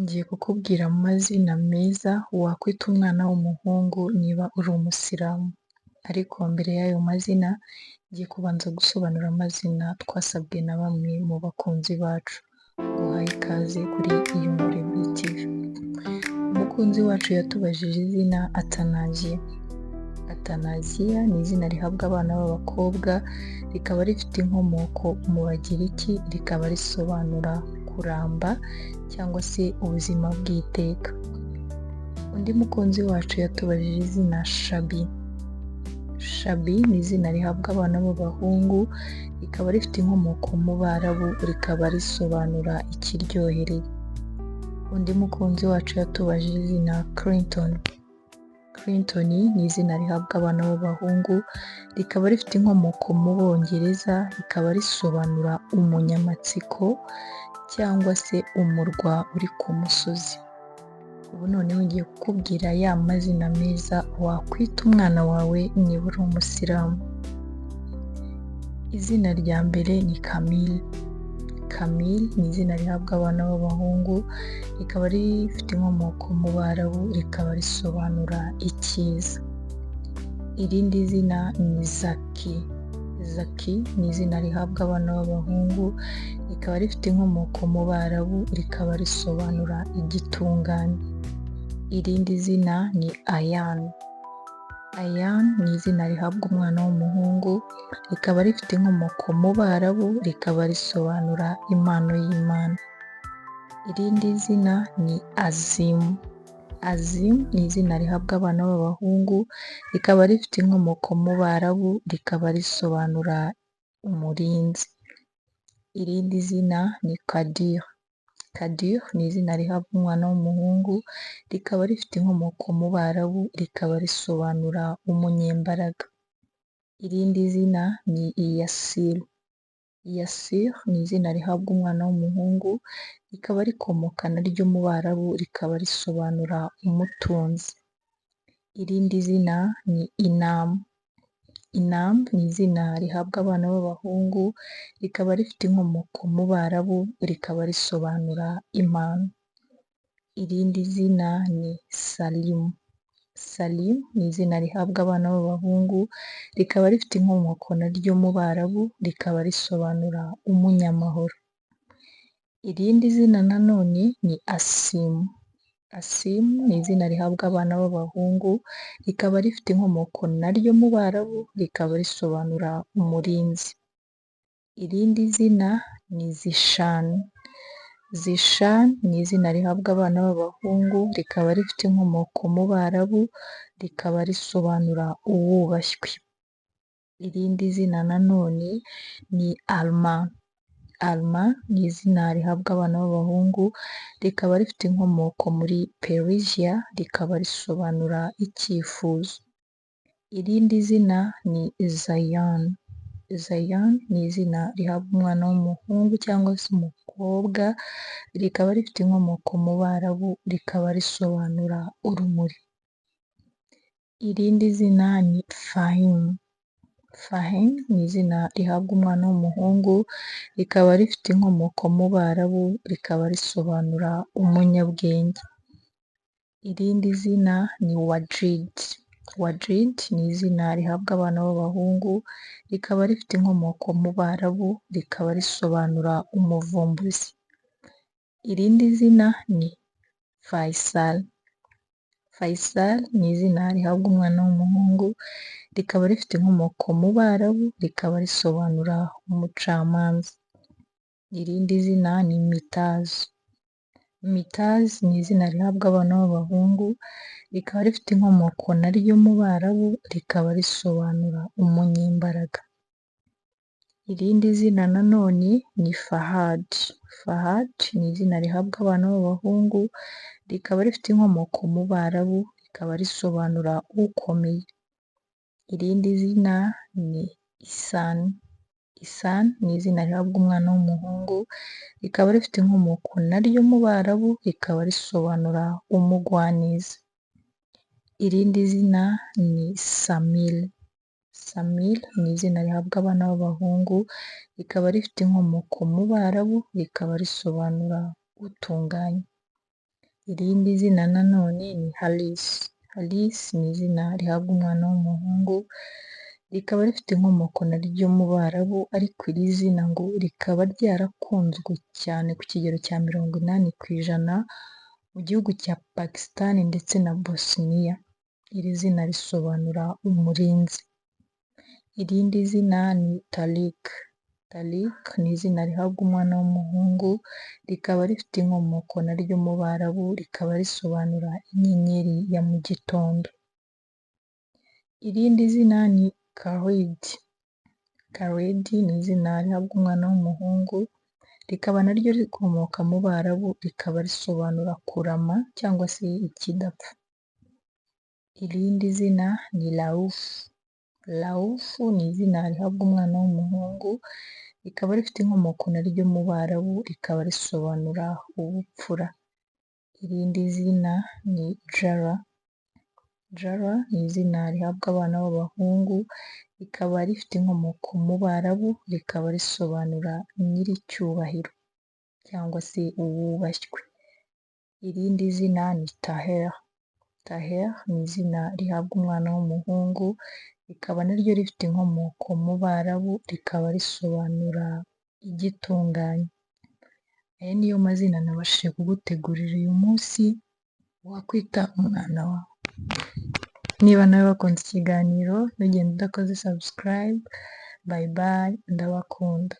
Ngiye kukubwira amazina meza wakwita umwana w'umuhungu niba uri umusilamu, ariko mbere y'ayo mazina ngiye kubanza gusobanura amazina twasabwe na bamwe mu bakunzi bacu. Nguhaye ikaze kuri Iyumvire TV. Umukunzi wacu yatubajije izina Atanaziya. Atanaziya ni izina rihabwa abana b'abakobwa, rikaba rifite inkomoko mu Bagiriki, rikaba risobanura kuramba cyangwa se ubuzima bw'iteka. Undi mukunzi wacu yatubajije izina Shabi. Shabi ni izina rihabwa abana b'abahungu, rikaba rifite inkomoko mu Barabu, rikaba risobanura ikiryohereye. Undi mukunzi wacu yatubajije izina Clinton. Clinton ni izina rihabwa abana b'abahungu, rikaba rifite inkomoko mu Bongereza, rikaba risobanura umunyamatsiko cyangwa se umurwa uri ku musozi. Ubu noneho ngiye kukubwira ya mazina meza wakwita umwana wawe niba uri umusilamu. Izina rya mbere ni Camille. Camille ni izina rihabwa abana b'abahungu, rikaba rifite inkomoko mu Barabu, rikaba risobanura icyiza. Irindi zina ni Zaki. Zaki ni izina rihabwa abana b'abahungu, rikaba rifite inkomoko mu Barabu, rikaba risobanura igitunganye. Irindi zina ni Ayan. Ayan ni izina rihabwa umwana w'umuhungu, rikaba rifite inkomoko mu Barabu, rikaba risobanura impano y'Imana. Irindi zina ni Azim. Azim ni izina rihabwa abana b'abahungu, rikaba rifite inkomoko mu Barabu, rikaba risobanura umurinzi. Irindi zina ni Kadir. Kadir ni izina rihabwa umwana w'umuhungu, rikaba rifite inkomoko mu Barabu, rikaba risobanura umunyembaraga. Irindi zina ni Yasir. Yasir ni izina rihabwa umwana w'umuhungu, rikaba rikomoka naryo mu Barabu, rikaba risobanura umutunzi. Irindi zina ni Inam. Inam ni izina rihabwa abana b'abahungu, rikaba rifite inkomoko mu Barabu, rikaba risobanura impano. Irindi zina ni Salim. Salim ni izina rihabwa abana b'abahungu, rikaba rifite inkomoko naryo mu Barabu, rikaba risobanura umunyamahoro. Irindi zina nanone ni Asim. Asim ni izina rihabwa abana b'abahungu, rikaba rifite inkomoko naryo mu Barabu, rikaba risobanura umurinzi. Irindi zina ni Zishan. Zishan ni izina rihabwa abana b'abahungu, rikaba rifite inkomoko mu Barabu, rikaba risobanura uwubashywe. Irindi zina nanone ni Alma. Alma ni izina rihabwa abana b'abahungu, rikaba rifite inkomoko muri Persia, rikaba risobanura icyifuzo. Irindi zina ni Zayan. Zayan ni izina rihabwa umwana w'umuhungu cyangwa se umukobwa, rikaba rifite inkomoko mu Barabu, rikaba risobanura urumuri. Irindi zina ni Fahim. Fahim ni izina rihabwa umwana w'umuhungu, rikaba rifite inkomoko mu Barabu, rikaba risobanura umunyabwenge. Irindi zina ni Wajid. Wajid ni izina rihabwa abana b'abahungu, rikaba rifite inkomoko mu Barabu, rikaba risobanura umuvumbuzi. Irindi zina ni Faisal. Faisal ni izina rihabwa umwana w'umuhungu, rikaba rifite inkomoko mu Barabu, rikaba risobanura umucamanza. Irindi zina ni Mitaz. Mitaz ni izina rihabwa abana b'abahungu, rikaba rifite inkomoko naryo mu Barabu, rikaba risobanura umunyembaraga. Irindi zina nanone ni Fahad. Fahad ni izina rihabwa abana b'abahungu, rikaba rifite inkomoko mu Barabu, rikaba risobanura ukomeye. Irindi zina ni Isan. Isan ni izina rihabwa umwana w'umuhungu, rikaba rifite inkomoko naryo mu Barabu, rikaba risobanura umugwaneza. Irindi zina ni Samil. Samil ni izina rihabwa abana b'abahungu, rikaba rifite inkomoko mu Barabu, rikaba risobanura utunganye. Irindi zina nanone ni Haris. Haris ni izina rihabwa umwana w'umuhungu, rikaba rifite inkomoko naryo mu Barabu, ariko iri zina ngo rikaba ryarakunzwe cyane ku kigero cya 80% mu gihugu cya Pakistan ndetse na Bosnia. Iri zina risobanura umurinzi. Irindi zina ni Tariq. Tariq ni izina rihabwa umwana w'umuhungu, rikaba rifite inkomoko naryo mu Barabu, rikaba risobanura inyenyeri ya mu gitondo. Irindi zina ni Khalid. Khalid ni izina rihabwa umwana w'umuhungu, rikaba naryo rikomoka mu Barabu, rikaba risobanura kurama cyangwa se ikidapfa. Irindi zina ni Rauf. Rauf ni izina rihabwa umwana w'umuhungu, rikaba rifite inkomoko naryo mu Barabu, rikaba risobanura ubupfura. Irindi zina ni Jara. Jara ni izina rihabwa abana b'abahungu, rikaba rifite inkomoko mu Barabu, rikaba risobanura nyiricyubahiro cyangwa se uwubashywe. Irindi zina ni Taher. Taher ni izina rihabwa umwana w'umuhungu, rikaba naryo rifite inkomoko mu Barabu, rikaba risobanura igitunganye. Aya niyo mazina nabashije kugutegurira uyu munsi wakwita umwana wawe. Niba nawe wakunze ikiganiro, ntugende udakoze subscribe. Bye bye, ndabakunda.